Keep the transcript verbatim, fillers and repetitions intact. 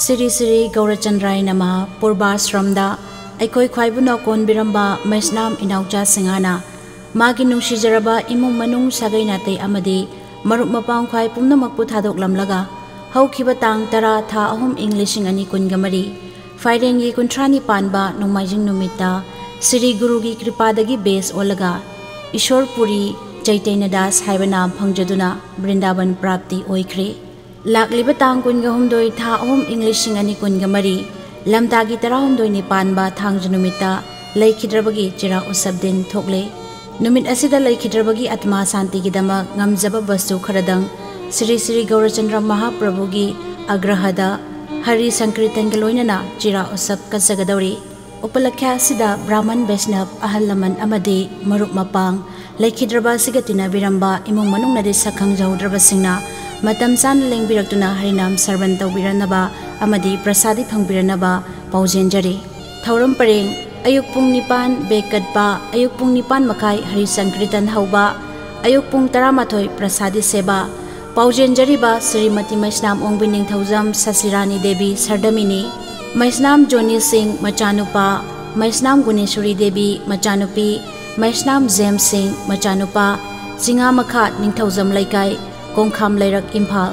ꯁ꯭ꯔꯤ ꯁ꯭ꯔꯤ ꯒꯧꯔꯆꯟꯗ꯭ꯔꯥꯌ ꯅꯃ ꯄꯨꯔꯕꯥꯁ꯭ꯔꯝꯗ ꯑꯩꯈꯣꯏ ꯈ꯭ꯋꯥꯏꯕꯨꯅ ꯀꯣꯟꯕꯤꯔꯝꯕ ꯃꯩꯁꯅꯥꯝ ꯏꯅꯥꯎꯆꯥ ꯁꯤꯡꯍꯥꯅ ꯃꯥꯒꯤ ꯅꯨꯡꯁꯤꯖꯔꯕ ꯏꯃꯨꯡ ꯃꯅꯨꯡ, ꯁꯥꯒꯩ ꯅꯥꯇꯩ ꯑꯃꯗꯤ ꯃꯔꯨꯞ ꯃꯄꯥꯡ ꯈ꯭ꯋꯥꯏ ꯄꯨꯝꯅꯃꯛꯄꯨ ꯊꯥꯗꯣꯛꯂꯝꯂꯒ, ꯍꯧꯈꯤꯕ ꯇꯥꯡ ꯇꯔꯥ, ꯊꯥ ꯑꯍꯨꯝ, ꯏꯪ ꯂꯤꯁꯤꯡ ꯑꯅꯤ ꯀꯨꯟꯒ ꯃꯔꯤ, ꯐꯥꯏꯔꯦꯟꯒꯤ ꯀꯨꯟꯊ꯭ꯔꯥꯅꯤ ꯄꯥꯟꯕ ꯅꯣꯡꯃꯥꯏꯖꯤꯡ ꯅꯨꯃꯤꯠꯇ ꯁ꯭ꯔꯤ ꯒꯨꯔꯨꯒꯤ ꯀ꯭ꯔꯤꯄꯥꯗꯒꯤ ꯕꯦꯁ ꯑꯣꯜꯂꯒ ꯏꯁꯣꯔ ꯄꯨꯔꯤ ꯆꯩꯇꯩꯅ ꯗꯥꯁ ꯍꯥꯏꯕ ꯅꯥꯝ ꯐꯪꯖꯗꯨꯅ ꯕ꯭ꯔꯤꯟꯗꯥꯕꯟ ꯄ꯭ꯔꯥꯞꯇꯤ ꯑꯣꯏꯈ꯭ꯔꯦ꯫ ꯂꯥꯛꯂꯤꯕ ꯇꯥꯡ ꯀꯨꯟꯒ ꯍꯨꯝꯗꯣꯏ, ꯊꯥ ꯑꯍꯨꯝ, ꯏꯪ ꯂꯤꯁꯤꯡ ꯑꯅꯤ ꯀꯨꯟꯒ ꯃꯔꯤ, ꯂꯝꯇꯥꯒꯤ ꯇꯔꯥꯍꯨꯝꯗꯣꯏꯅꯤ ꯄꯥꯟꯕ ꯊꯥꯡꯖ ꯅꯨꯃꯤꯠꯇ ꯂꯩꯈꯤꯗ꯭ꯔꯕꯒꯤ ꯆꯤꯔꯥ ꯎꯁꯕ ꯗꯤꯟ ꯊꯣꯛꯂꯦ꯫ ꯅꯨꯃꯤꯠ ꯑꯁꯤꯗ ꯂꯩꯈꯤꯗ꯭ꯔꯕꯒꯤ ꯑꯥꯇꯃꯥ ꯁꯥꯟꯇꯤꯒꯤꯗꯃꯛ ꯉꯝꯖꯕ ꯕꯁꯇꯨ ꯈꯔꯗꯪ ꯁ꯭ꯔꯤ ꯁ꯭ꯔꯤ ꯒꯧꯔꯆꯟꯗ꯭ꯔ ꯃꯍꯥꯄ꯭ꯔꯚꯨꯒꯤ ꯑꯒ꯭ꯔꯍꯗ ꯍꯔꯤ ꯁꯪꯀ꯭ꯔꯤꯇꯟꯒ ꯂꯣꯏꯅꯅ ꯆꯤꯔꯥ ꯎꯁꯕ ꯀꯠꯆꯒꯗꯧꯔꯤ꯫ ꯎꯄꯂꯛꯈ꯭ꯌꯥ ꯑꯁꯤꯗ ꯕ꯭ꯔꯥꯍꯃꯟ, ꯕꯩꯁꯅꯕ, ꯑꯍꯜ ꯂꯃꯟ ꯑꯃꯗꯤ ꯃꯔꯨꯞ ꯃꯄꯥꯡ, ꯂꯩꯈꯤꯗ꯭ꯔꯕ ꯑꯁꯤꯒ ꯇꯤꯟꯅꯕꯤꯔꯝꯕ ꯏꯃꯨꯡ ꯃꯅꯨꯡꯅꯗꯤ ꯁꯛ ꯈꯪꯖꯍꯧꯗ꯭ꯔꯕꯁꯤꯡꯅ ꯃꯇꯝ ꯆꯥꯅ ꯂꯦꯡꯕꯤꯔꯛꯇꯨꯅ ꯍꯔꯤꯅꯥꯝ ꯁꯔꯕꯟ ꯇꯧꯕꯤꯔꯅꯕ ꯑꯃꯗꯤ ꯄ꯭ꯔꯁꯥꯗꯤ ꯐꯪꯕꯤꯔꯅꯕ ꯄꯥꯎꯖꯦꯟꯖꯔꯤ꯫ ꯊꯧꯔꯝ ꯄꯔꯦꯡ: ꯑꯌꯨꯛ ꯄꯨꯡ ꯅꯤꯄꯥꯟ ꯕꯦꯛ ꯀꯠꯄ, ꯑꯌꯨꯛ ꯄꯨꯡ ꯅꯤꯄꯥꯟ ꯃꯈꯥꯏ ꯍꯔꯤ ꯁꯪꯀ꯭ꯔꯤꯇꯟ ꯍꯧꯕ, ꯑꯌꯨꯛ ꯄꯨꯡ ꯇꯔꯥꯃꯥꯊꯣꯏ ꯄ꯭ꯔꯁꯥꯗꯤ ꯁꯦꯕꯥ꯫ ꯄꯥꯎꯖꯦꯟꯖꯔꯤꯕ ꯁ꯭ꯔꯤꯃꯇꯤ ꯃꯩꯁꯅꯥꯝ ꯑꯣꯡꯕꯤ ꯅꯤꯡꯊꯧꯖꯝ ꯁꯁꯤꯔꯥꯅꯤ ꯗꯦꯕꯤ ꯁꯔꯗꯃꯤꯅꯤ, ꯃꯩꯁꯅꯥꯝ ꯖꯣꯅꯤ ꯁꯤꯡ ꯃꯆꯥꯅꯨꯄꯥ, ꯃꯩꯁꯅꯥꯝ ꯒꯨꯅꯦꯁꯣꯔꯤ ꯗꯦꯕꯤ ꯃꯆꯥꯅꯨꯄꯤ, ꯃꯩꯁꯅꯥꯝ ꯖꯦꯝꯁ ꯁꯤꯡ ꯃꯆꯥꯅꯨꯄꯥ, ꯆꯤꯉꯥꯃꯈꯥ ꯅꯤꯡꯊꯧꯖꯝ ꯂꯩꯀꯥꯏ, ꯀꯣꯡꯈꯥꯝ ꯂꯩꯔꯛ, ꯏꯝꯐꯥꯜ꯫